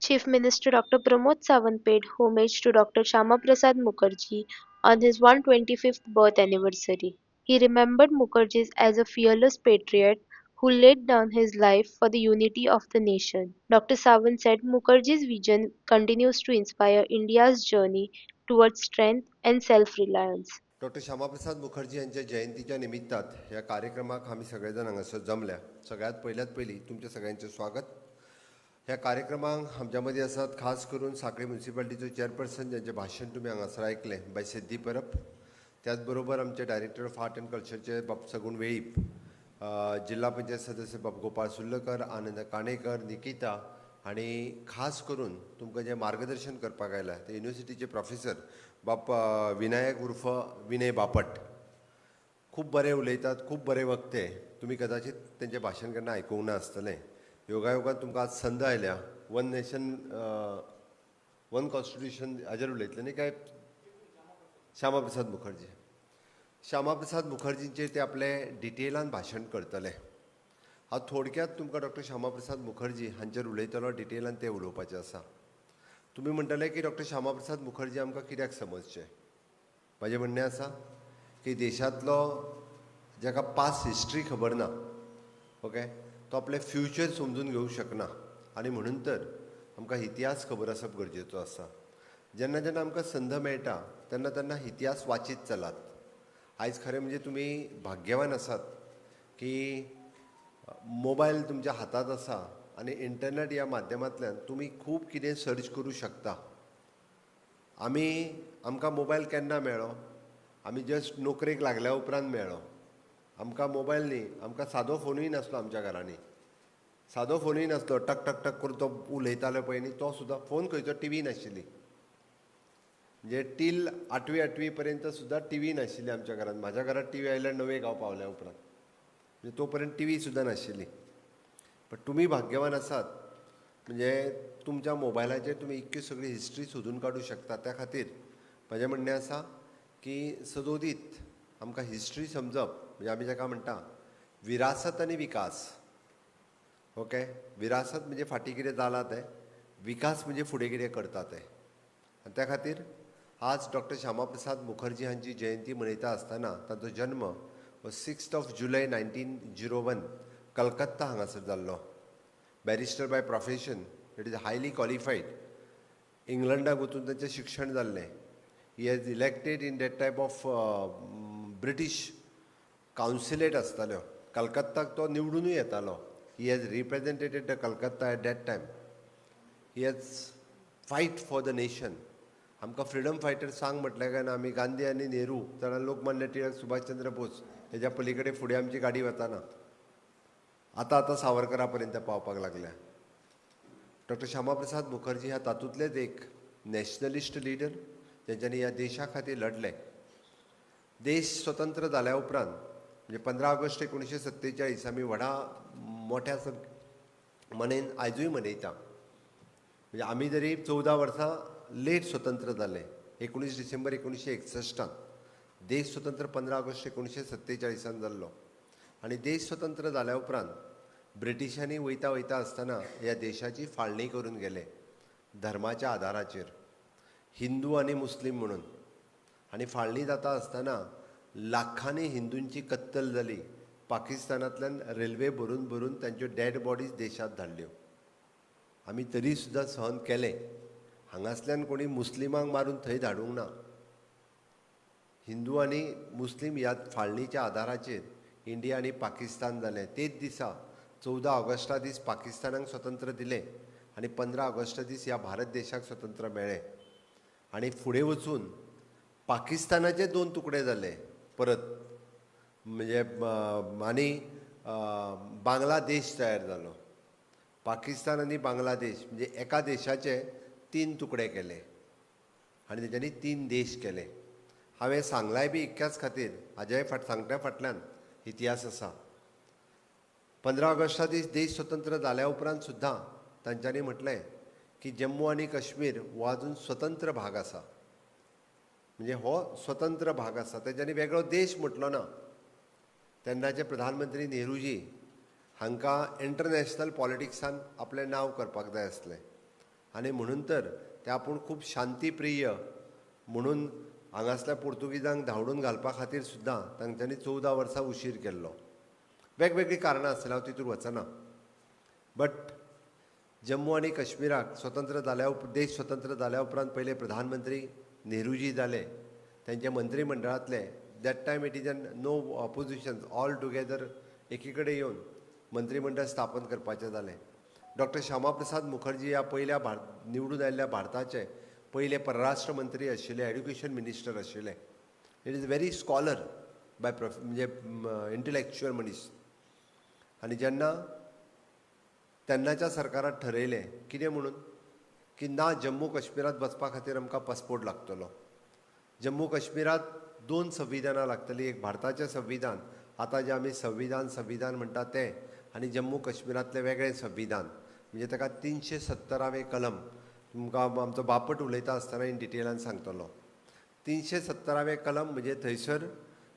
Chief Minister Dr. Pramod Sawant paid homage to Dr. Shyama Prasad Mukherjee on his 125th birth anniversary. He remembered Mukherjee as a fearless patriot who laid down his life for the unity of the nation. Dr. Sawant said Mukherjee's vision continues to inspire India's journey towards strength and self-reliance. Doctor Shyamaprasad Mukherjee यांच्या जयंतीच्या निमित्तात ह्या कार्यक्रमाक आमी सगळे जाण हांगासर जमल्या. सगळ्यांत पयल्यात पयलीं तुमच्या सगळ्यांचें स्वागत. ह्या कार्यक्रमाक आमच्या मदीं आसात खास करून सांखळी म्युनिसिपालिटीचो चेअरपर्सन, ज्यांचें भाशण तुमी हांगासर आयकलें, बाय सिद्धी परब. त्याच बरोबर आमचे डायरेक्टर ऑफ आर्ट अँड कल्चरचे बाब सगूण वेळीप, जिल्हा पंचायत सदस्य बाब गोपाळ सुर्लकर, आनंद काणेकर, निकिता आनी खास करून तुमकां जें मार्गदर्शन करपाक आयला ते युनिवर्सिटीचे प्रोफेसर बाब विनायक उर्फ विनय बापट. खूब बरें उलयतात, खूब बरे वक्ते. तुमी कदाचित तेंचें भाशण केन्ना आयकूंक ना आसतलें. योगायोगान तुमकां आज संद आयल्या. वन नेशन वन कॉन्स्टिट्युशन हाजेर उलयतले न्ही काय? श्यामाप्रसाद मुखर्जी, श्यामाप्रसाद मुखर्जींचेर ते आपले डिटेलान भाशण करतले. हांव थोडक्यात तुमकां डॉक्टर श्यामाप्रसाद मुखर्जी हांचेर उलयतलो. डिटेलान ते उलोवपाचें आसा. तुमी म्हणटले की डॉक्टर श्यामाप्रसाद मुखर्जी आमकां कित्याक समजचें? म्हाजें म्हणणें आसा की देशांतलो जाका पास्ट हिस्ट्री खबर ना, ओके, तो आपलें फ्युचर समजून घेवंक शकना. आनी म्हणून तर आमकां इतिहास खबर आसप गरजेचो आसा. जेन्ना जेन्ना आमकां संद मेळटा तेन्ना तेन्ना इतिहास वाचीत चलात. आयज खरें म्हणजे तुमी भाग्यवान आसात की मोबायल तुमच्या हातांत आसा आनी इंटरनेट ह्या माध्यमांतल्यान तुमी खूब कितें सर्च करूं शकता. आमकां मोबायल केन्ना मेळ्ळो? आमी जस्ट नोकरेक लागल्या उपरांत मेळ्ळो आमकां मोबायल. न्ही, आमकां सादो फोनूय नासलो आमच्या घरांनी. सादो फोनूय नासलो. टक टक टक करून तो उलयतालो पळय न्ही, तो सुद्दां फोन खंयचो. टी व्ही नाशिल्ली. म्हणजे टील आठवी आठवी पर्यंत सुद्दां टी व्ही नाशिल्ली आमच्या घरांत. म्हाज्या घरांत टी व्ही आयल्या णवेक हांव पावल्या उपरांत. म्हणजे तो पर्यंत टी व्ही सुद्दां नाशिल्ली. पण तुमी भाग्यवान आसात, म्हणजे तुमच्या मोबायलाचेर तुमी इतकी सगळी हिस्ट्री सोदून काडूं शकता. त्या खातीर म्हाजें म्हणणें आसा की सदोदीत आमकां हिस्ट्री समजप म्हणजे आमी जाका म्हणटा विरासत आनी विकास, ओके. विरासत म्हणजे फाटीं कितें जालां तें, विकास म्हणजे फुडें कितें करता तें. आनी त्या खातीर आज डॉक्टर श्यामाप्रसाद मुखर्जी हांची जयंती मनयता आसतना, तांचो जन्म हो 6th of July 1901 Calcutta हांगासर जाल्लो. Barrister by profession, it is highly qualified. इंग्लंडाक वचून तांचें शिक्षण जाल्लें. He has elected in that type of British consulate आसताल्यो कलकत्ताक, तो निवडुनूय येतालो. He has represented the Calcutta at that time. He has fight for the nation. आमकां फ्रिडम फायटर सांग म्हटलें काय ना, आमी गांधी आनी नेहरू, जाल्यार लोकमान्य टिळक, सुभाषचंद्र बोस, हेज्या पलीकडे फुडें आमची गाडी वताना. आतां आतां सावरकरा पर्यंत पावपाक लागल्या. डॉक्टर श्यामाप्रसाद मुखर्जी ह्या तातूंतलेच एक नॅशनलिस्ट लिडर, तेंच्यांनी ह्या देशा खातीर लढले. देश स्वतंत्र जाल्या उपरांत, म्हणजे 15 ऑगस्ट 1947 आमी व्हडा मोठ्या मनेन आयजूय मनयता. म्हणजे आमी जरी 14 वर्सां लेट स्वतंत्र जाले, 19 डिसेंबर 1961टान, देश स्वतंत्र 15 ऑगस्ट 1947ान जाल्लो. आनी देश स्वतंत्र जाल्या उपरांत ब्रिटिशांनी वयता वयता आसतना ह्या देशाची फाळणी करून गेले धर्माच्या आदाराचेर, हिंदू आनी मुस्लीम म्हणून. आनी फाळणी जाता आसतना लाखांनी हिंदूंची कत्तल जाली. पाकिस्तानांतल्यान रेल्वे भरून भरून तांच्यो डेड बॉडीज देशांत धाडल्यो. आमी तरी सुद्दां सहन केलें. हांगासल्यान कोणी मुस्लिमांक मारून थंय धाडूंक ना. हिंदू आनी मुस्लीम ह्या फाळणीच्या आदाराचेर इंडिया आनी पाकिस्तान जालें. तेच दिसा, 14 ऑगस्टा दीस पाकिस्तानाक स्वतंत्र दिलें आनी 15 ऑगस्टा दीस ह्या भारत देशाक स्वतंत्र मेळ्ळें. आनी फुडें वचून पाकिस्तानाचे दोन तुकडे जाले परत, म्हणजे आनी बांगलादेश तयार जालो. पाकिस्तान आनी बांगलादेश, म्हणजे एका देशाचे तीन तुकडे केले आनी तेंच्यांनी तीन देश केले. हांवें सांगलाय बी इतक्याच खातीर, हाज्याय फाट सांगट्या फाटल्यान इतिहास आसा. 15 ऑगस्टा दीस देश स्वतंत्र जाल्या उपरांत सुद्दां तांच्यांनी म्हटलें की जम्मू आनी काश्मीर हो अजून स्वतंत्र भाग आसा. म्हणजे हो स्वतंत्र भाग आसा, तेंच्यांनी वेगळो देश म्हटलो ना. तेन्नाचे प्रधानमंत्री नेहरूजी हांकां इंटरनॅशनल पॉलिटिक्सान आपलें नांव करपाक जाय आसलें. आनी म्हणून तर ते आपूण खूब शांतीप्रिय म्हणून हांगासल्या पोर्तुगीजांक धांवडून घालपा खातीर सुद्दां तांच्यांनी 14 वर्सां उशीर केल्लो. वेगवेगळीं कारणां आसतलीं, हांव तितूर वचना. बट जम्मू आनी काश्मीराक स्वतंत्र जाल्या देश स्वतंत्र जाल्या उपरांत पयले प्रधानमंत्री नेहरूजी जाले. तेंच्या मंत्रीमंडळांतले that time it is an no opposition, all together एकी कडेन येवन मंत्रीमंडळ स्थापन करपाचें जालें. डॉक्टर श्यामा प्रसाद मुखर्जी ह्या पयल्या निवडून आयिल्ल्या भारताचे पयले परराष्ट्र मंत्री आशिल्ले, एड्युकेशन मिनिस्टर आशिल्ले. It is very scholar by म्हणजे इंटलेक्च्युअल मनीस. आनी जेन्ना तेन्नाच्या सरकारान ठरयलें कितें म्हणून की ना, जम्मू काश्मीरांत वचपा खातीर आमकां पासपोर्ट लागतलो, जम्मू काश्मीरांत 2 संविधानां लागतलीं, एक भारताचें संविधान, आतां जें आमी संविधान संविधान म्हणटा तें, आनी जम्मू काश्मीरांतलें वेगळें संविधान, म्हणजे ताका 370वें कलम. तुमकां आमचो बापट उलयता आसतना इन डिटेलान सांगतलो. 370वें कलम म्हणजे थंयसर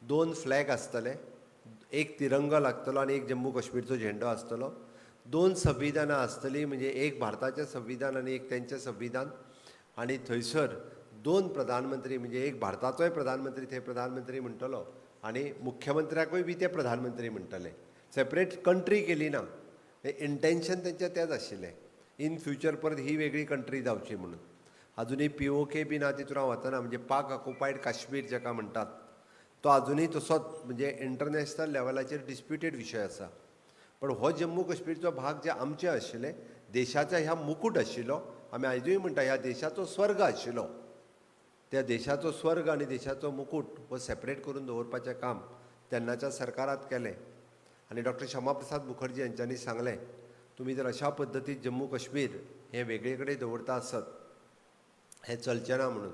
2 फ्लॅग आसतले, एक तिरंगो लागतलो आनी एक जम्मू काश्मीरचो झेंडो आसतलो. 2 संविधानां आसतलीं, म्हणजे एक भारताचें संविधान आनी एक तेंचें संविधान. आनी थंयसर 2 प्रधानमंत्री, म्हणजे एक भारताचोय प्रधानमंत्री थंय प्रधानमंत्री म्हणटलो आनी मुख्यमंत्र्याकूय बी ते प्रधानमंत्री म्हणटले. सेपरेट कंट्री केली ना, इंटेन्शन तेंचें तेंच आशिल्लें, इन फ्युचर परत ही वेगळी कंट्री जावची म्हणून. आजुनूय POK बी ना तितून हांव वचना, म्हणजे पाक ऑक्युपायड काश्मीर जाका म्हणटात तो आजुनूय तसोच म्हणजे इंटरनॅशनल लेवलाचेर डिस्प्युटेड विशय आसा. पण हो जम्मू काश्मीरचो भाग जे आमचे आशिल्ले, देशाचा ह्या मुकूट आशिल्लो, आमी आयजूय म्हणटा ह्या देशाचो स्वर्ग आशिल्लो, त्या देशाचो स्वर्ग आनी देशाचो मुकूट हो सेपरेट करून दवरपाचें काम तेन्नाच्या सरकारात केलें. आनी डॉक्टर श्यामा प्रसाद मुखर्जी हांच्यांनी सांगलें, तुमी जर अशा पद्दतीन जम्मू काश्मीर हें वेगळे कडेन दवरता आसत हें चलचें ना म्हणून.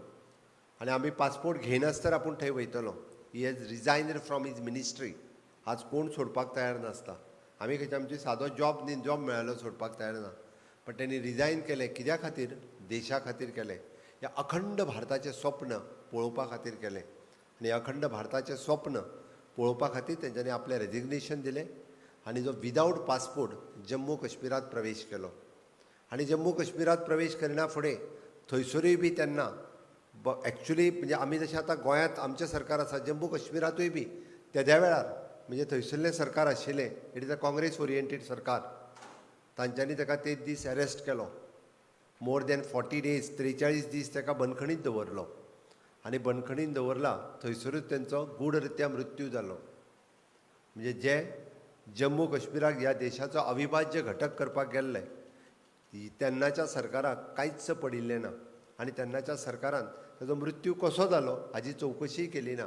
आनी आमी पासपोर्ट घेयनासतना आपूण थंय वयतलो. He has resigned from his ministry. आज कोण सोडपाक तयार नासता, आमी खंयच्या आमची सादो जॉब न्ही, जॉब मेळ्ळो सोडपाक तयार ना, पण तेणी रिजायन केलें कित्या खातीर? देशा खातीर केलें, ह्या अखंड भारताचें स्वप्न पळोवपा खातीर केलें. आनी अखंड भारताचें स्वप्न पळोवपा खातीर तेंच्यांनी आपलें रेजिग्नेशन दिलें आनी जो विदावट पासपोर्ट जम्मू काश्मीरांत प्रवेश केलो. आनी जम्मू काश्मीरांत प्रवेश करिना फुडें थंयसरूय बी तेन्ना एक्चुली म्हणजे आमी जशें आतां गोंयांत आमचें सरकार आसा, जम्मू काश्मीरांतूय बी तेद्या वेळार म्हणजे थंयसरलें सरकार आशिल्लें, it is a Congress oriented सरकार, तांच्यांनी ताका ते दीस अरेस्ट केलो. मोर दॅन 40 डेज, 43 दीस ताका बंदखणींत दवरलो आनी बंदखणींत दवरला थंयसरूच तेंचो गूढरित्या मृत्यू जालो. म्हणजे जे जम्मू काश्मीराक ह्या देशाचो अविभाज्य घटक करपाक गेल्ले तेन्नाच्या सरकाराक कांयच पडिल्लें ना आनी तेन्नाच्या सरकारान ताजो मृत्यू कसो जालो हाजी चवकशीय केली ना.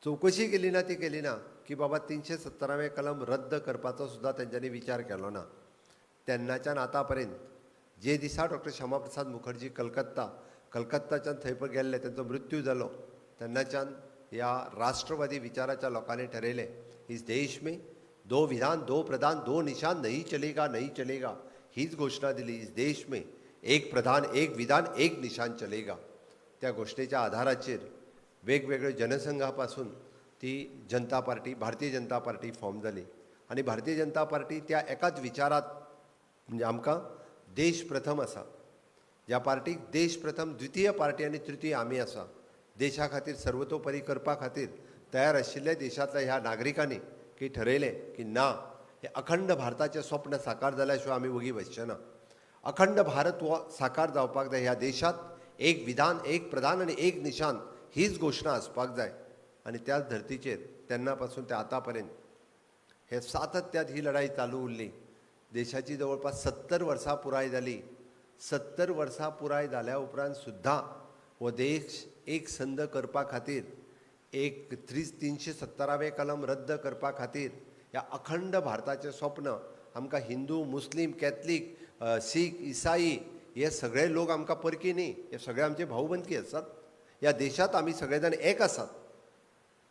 चवकशी केली ना ती केली ना की बाबा 370वें कलम रद्द करपाचो सुद्दां तेंच्यांनी विचार केलो ना. तेन्नाच्यान आतां पर्यंत जे दिसा डॉक्टर श्यामा प्रसाद मुखर्जी कलकत्ताच्यान थंय पळय गेल्ले, तेंचो मृत्यू जालो, तेन्नाच्यान ह्या राष्ट्रवादी विचाराच्या लोकांनी ठरयलें, इस देश में दो विधान दो प्रधान दो निशान नहीं चलेगा, नहीं चलेगा. हीच घोषणा दिली, इस देश में एक प्रधान एक विधान एक निशान चलेगा. त्या घोशणेच्या आधाराचेर वेगवेगळे जनसंघापासून ती जनता party, Bharatiya Janata party form जाली. आनी भारतीय जनता पार्टी त्या एकाच विचारात, म्हणजे आमकां देश प्रथम आसा, ज्या पार्टीक देश प्रथम, द्वितीय पार्टी आनी तृतीय आमी आसा, देशा खातीर सर्वतोपरी करपा खातीर तयार आशिल्ल्या देशांतल्या ह्या नागरिकांनी की ठरयलें की ना, हे अखंड भारताचें स्वप्न साकार जाल्या शिवाय आमी वगी बसचे ना. अखंड भारत हो साकार जावपाक जाय, ह्या देशांत एक विधान एक प्रधान आनी एक निशान हीच घोशणा आसपाक जाय. आनी त्याच धर्तीचेर तेन्ना पासून ते आतां पर्यंत हे सातत्यात ही लढाई चालू उरली. देशाची जवळपास 70 वर्सां पुराय जाली. 70 वर्सां पुराय जाल्या उपरांत सुद्दां हो देश एक संद करपा खातीर, एक 370वें कलम रद्द करपा खातीर, ह्या अखंड भारताचें स्वप्न आमकां हिंदू मुस्लीम कॅथलीक सीख इसाई हे सगळे लोक आमकां परकी न्ही, हे सगळे आमचे भाऊबंदकी आसात. ह्या देशांत आमी सगळे जाण एक आसात.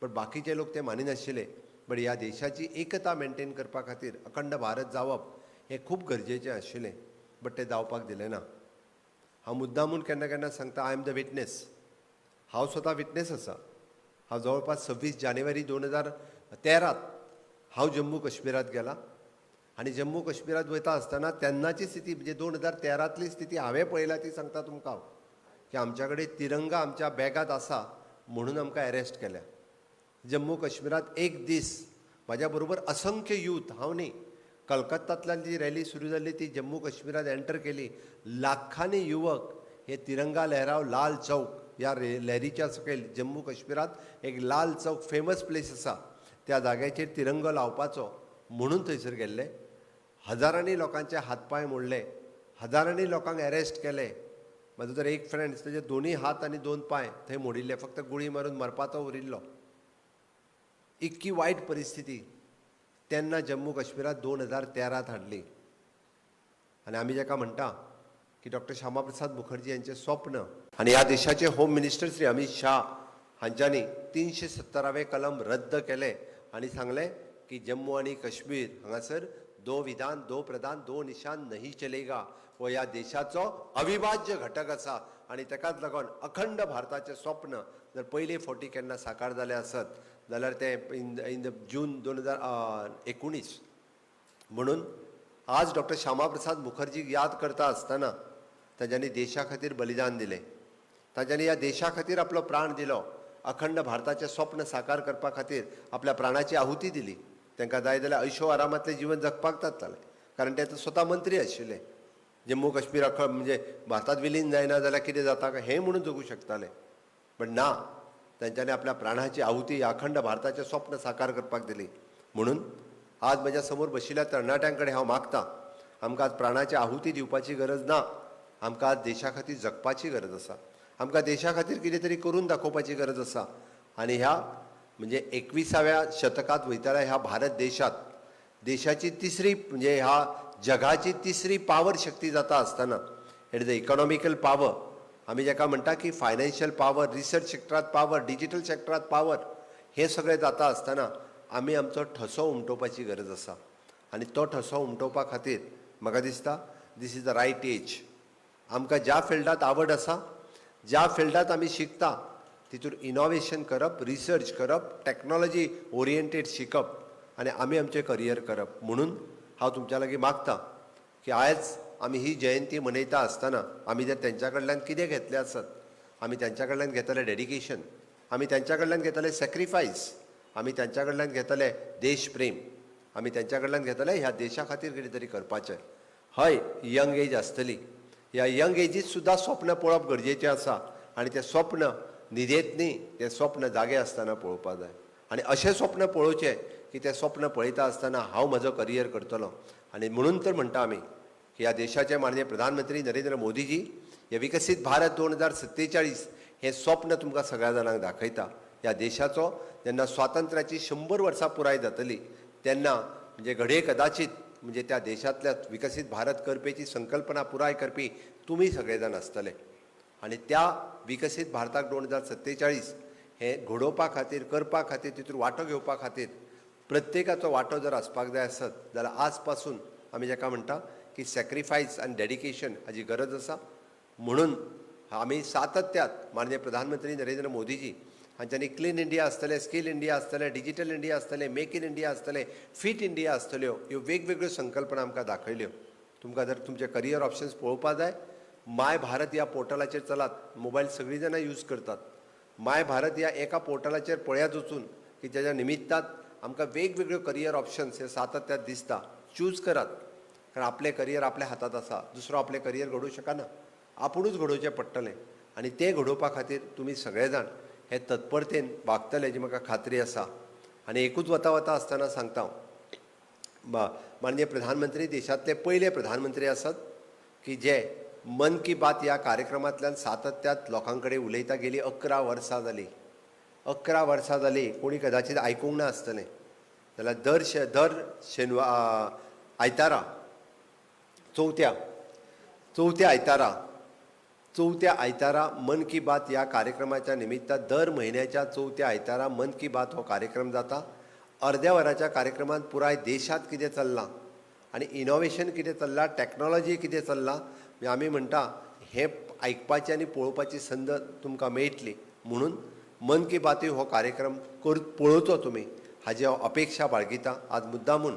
पण बाकीचे लोक ते मानिनाशिल्ले. बट ह्या देशाची एकता मेनटेन करपा खातीर अखंड भारत जावप हें खूब गरजेचें आशिल्लें, बट तें जावपाक दिलें ना. हांव मुद्दामून केन्ना केन्ना सांगता, I am the witness. हांव स्वता विटनेस आसा. हांव जवळपास 26 जानेवारी 2013 हांव जम्मू काश्मीरांत गेला. आनी जम्मू काश्मीरांत वयता आसतना तेन्नाची स्थिती म्हणजे 2013तली स्थिती हांवें पळयल्या ती सांगता तुमकां हांव, की आमच्या कडेन तिरंगा आमच्या बॅगांत आसा म्हणून आमकां एरेस्ट केल्या. जम्मू काश्मीरांत एक दीस म्हाज्या बरोबर असंख्य यूथ, हांव न्ही, कलकत्तांतल्यान जी रॅली सुरू जाल्ली ती जम्मू काश्मीरांत एंटर केली. लाखांनी युवक हे तिरंगा लहराव लाल चौक ह्या लहरीच्या सकयल जम्मू काश्मीरांत एक लाल चौक फेमस प्लेस आसा, त्या जाग्याचेर तिरंगो लावपाचो म्हणून थंयसर गेल्ले. हजारांनी लोकांचे हात पांय मोडले, हजारांनी लोकांक एरेस्ट केले. म्हाजो तर एक फ्रेंड तेजे दोनूय हात आनी दोन पांय थंय मोडिल्ले, फक्त गुळी मारून मरपाचो उरिल्लो. इतकी वायट परिस्थिती तेन्ना जम्मू काश्मीरांत 2013त हाडली. आनी आमी जाका म्हणटा की डॉक्टर श्यामाप्रसाद मुखर्जी यांचें स्वप्न आनी ह्या देशाचे होम मिनिस्टर श्री अमीत शाह हांच्यांनी 370वें कलम रद्द केलें आनी सांगलें की जम्मू आनी काश्मीर हांगासर दो विधान, दो प्रधान, दो निशान नहीं चलेगा, हो ह्या देशाचो अविभाज्य घटक आसा. आनी ताकाच लागून अखंड भारताचें स्वप्न जर पयले फावटी केन्ना साकार जालें आसत जाल्यार तें इन the जून 2019. म्हणून आज डॉक्टर श्यामाप्रसाद मुखर्जीक याद करता आसतना तांच्यांनी देशा खातीर बलिदान दिलें, तांच्यांनी ह्या देशा खातीर आपलो प्राण दिलो, अखंड भारताचें स्वप्न साकार करपा खातीर आपल्या प्राणाची आहुती दिली. तांकां जाय जाल्यार ऐशो आरामांतलें जीवन जगपाक जातालें, कारण ते स्वता मंत्री आशिल्ले. जम्मू काश्मीर अखंड म्हणजे भारतांत विलीन जायना जाल्यार कितें जाता काय हें म्हणून जगूं शकताले, बट ना, तांच्यांनी आपल्या प्राणाची आहुती अखंड भारताचें स्वप्न साकार करपाक दिली. म्हणून आज म्हज्या समोर बशिल्ल्या तरणाट्यां कडेन हांव मागतां, आमकां आज प्राणाची आहुती दिवपाची गरज ना, आमकां आज देशा खातीर जगपाची गरज आसा, आमकां देशा खातीर कितें तरी करून दाखोवपाची गरज आसा. आनी ह्या म्हणजे 21व्या शतकांत वयतल्या ह्या भारत देशांत देशाची तिसरी म्हणजे ह्या जगाची तिसरी पावर शक्ती जाता आसतना, it is a economical power, आमी जाका म्हणटा की फायनान्शियल पावर, रिसर्च सेक्टरांत पावर, डिजिटल सेक्टरांत पावर, हें सगळें जाता आसतना आमी आमचो ठसो उमटोवपाची गरज आसा. आनी तो ठसो उमटोवपा खातीर म्हाका दिसता this is the right age. आमकां ज्या फिल्डांत आवड आसा, ज्या फिल्डांत आमी शिकता तितूर इनोवेशन करप, रिसर्च करप, टॅक्नोलॉजी ओरिएंटेड शिकप आनी आमी आमचें करियर करप. म्हणून हांव तुमच्या लागीं मागता की आयज आमी ही जयंती मनयता आसतना आमी जर तेंच्या कडल्यान कितें घेतलें आसत, आमी तेंच्या कडल्यान घेतलें डेडिकेशन, आमी तेंच्या कडल्यान घेतलें सॅक्रिफायस, आमी तेंच्या कडल्यान घेतलें देशप्रेम, आमी तेंच्या कडल्यान घेतलें ह्या देशा खातीर कितें तरी करपाचें. हय, यंग एज आसतली, ह्या यंग एजीत सुद्दां स्वप्न पळोवप गरजेचें आसा आनी तें स्वप्न न्हिदेंत न्ही, तें स्वप्न जागे आसतना पळोवपाक जाय. आनी अशें स्वप्न पळोवचें की तें स्वप्न पळयता आसतना हांव म्हजो करियर करतलो. आनी म्हणून तर म्हणटा आमी की ह्या देशाचे माननीय प्रधानमंत्री नरेंद्र मोदीजी हे विकसीत भारत 2047 हें स्वप्न तुमकां सगळ्या जाणांक दाखयता. ह्या देशाचो जेन्ना स्वातंत्र्याची 100 वर्सां पुराय जातली तेन्ना म्हणजे घडये कदाचित म्हणजे त्या देशांतल्या विकसीत भारत करपेची संकल्पना पुराय करपी तुमी सगळे जाण आसतले. आनी त्या विकसीत भारताक 2047 हें घडोवपा खातीर, करपा खातीर, तितून वांटो घेवपा खातीर प्रत्येकाचो वांटो जर आसपाक जाय आसत जाल्यार आज पासून आमी जाका म्हणटा की सॅक्रिफायस आनी डेडिकेशन हाजी गरज आसा. म्हणून आमी सातत्यात माननीय प्रधानमंत्री नरेंद्र मोदीजी हांच्यांनी क्लीन इंडिया आसतलें, स्कील इंडिया आसतलें, डिजिटल इंडिया आसतलें, मेक इन इंडिया आसतलें, फिट इंडिया आसतल्यो, ह्यो वेगवेगळ्यो संकल्पना आमकां दाखयल्यो. तुमकां जर तुमचे करियर ऑप्शन्स पळोवपा जाय, माय भारत ह्या पोर्टलाचेर चलात. मोबायल सगळीं जाणां यूज करतात. माय भारत ह्या एका पोर्टलाचेर पळयात वचून की तेज्या निमित्तात आमकां वेगवेगळ्यो करियर ऑप्शन्स हे सातत्यात दिसता. चूज करात, कारण आपलें करियर आपल्या हातांत आसा, दुसरो आपलें करियर घडोवंक शकना, आपुणूच घडोवचें पडटलें. आनी तें घडोवपा खातीर तुमी सगळे जाण हे तत्परतेन वागतले जी म्हाका खात्री आसा. आनी एकूच वता वता आसतना सांगता हांव, माननीय प्रधानमंत्री देशांतले पयले प्रधानमंत्री आसात की जे मन की बात ह्या कार्यक्रमांतल्यान सातत्यात लोकां कडेन उलयता गेली 11 वर्सां जालीं. 11 वर्सां जालीं, कोणी कदाचीत आयकूंक ना आसतलें जाल्यार दर शेनवार आयतारा चवथ्या चवथ्या आयतारा चवथ्या आयतारा मन की बात ह्या कार्यक्रमाच्या निमित्तान दर म्हयन्याच्या चवथ्या आयतारा मन की बात हो कार्यक्रम जाता. अर्द्या वराच्या कार्यक्रमांत पुराय देशांत कितें चल्लां आनी इनोवेशन कितें चल्लां, टॅक्नोलॉजी कितें चल्लां, म्हणजे आमी म्हणटा हें आयकपाची आनी पळोवपाची संद तुमकां मेळटली. म्हणून मन की बातूय हो कार्यक्रम कर पळोवचो तुमी, हाजी हांव अपेक्षा बाळगितां. आज मुद्दामून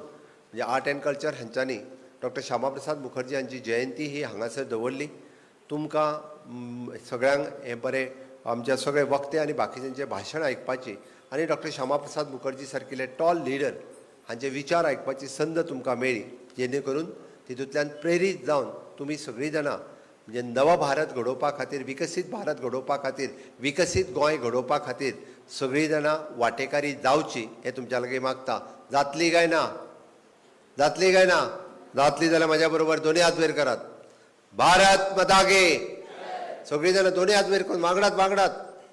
म्हणजे आर्ट अँड कल्चर हांच्यांनी डॉक्टर श्यामाप्रसाद मुखर्जी हांची जयंती ही हांगासर दवरली. तुमकां सगळ्यांक हें बरें आमच्या सगळे वक्ते आनी बाकीच्यांचें भाशण आयकपाची आनी डॉक्टर श्यामाप्रसाद मुखर्जी सारकिले टॉल लिडर हांचे विचार आयकपाची संद तुमकां मेळ्ळी, जेणे करून तितूंतल्यान प्रेरीत जावन तुमी सगळीं जाणां म्हणजे नव भारत घडोवपा खातीर, विकसीत भारत घडोवपा खातीर, विकसीत गोंय घडोवपा खातीर सगळीं जाणां वांटेकारी जावची हें तुमच्या लागीं मागता. जातली काय ना? जातली काय ना? जातली जाल्यार म्हाज्या बरोबर दोनूय हात वयर करात. भारत माता की. सगळीं जाणां दोनूय हात वयर करून वांगडात वांगडात.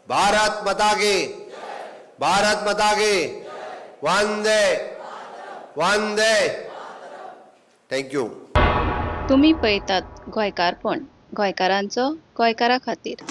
भारत माता की, भारत माता की, वंदे वंदे. Thank you. तुमी पळयतात गोंयकारपण, गोंयकारांचो गोंयकारा खातीर.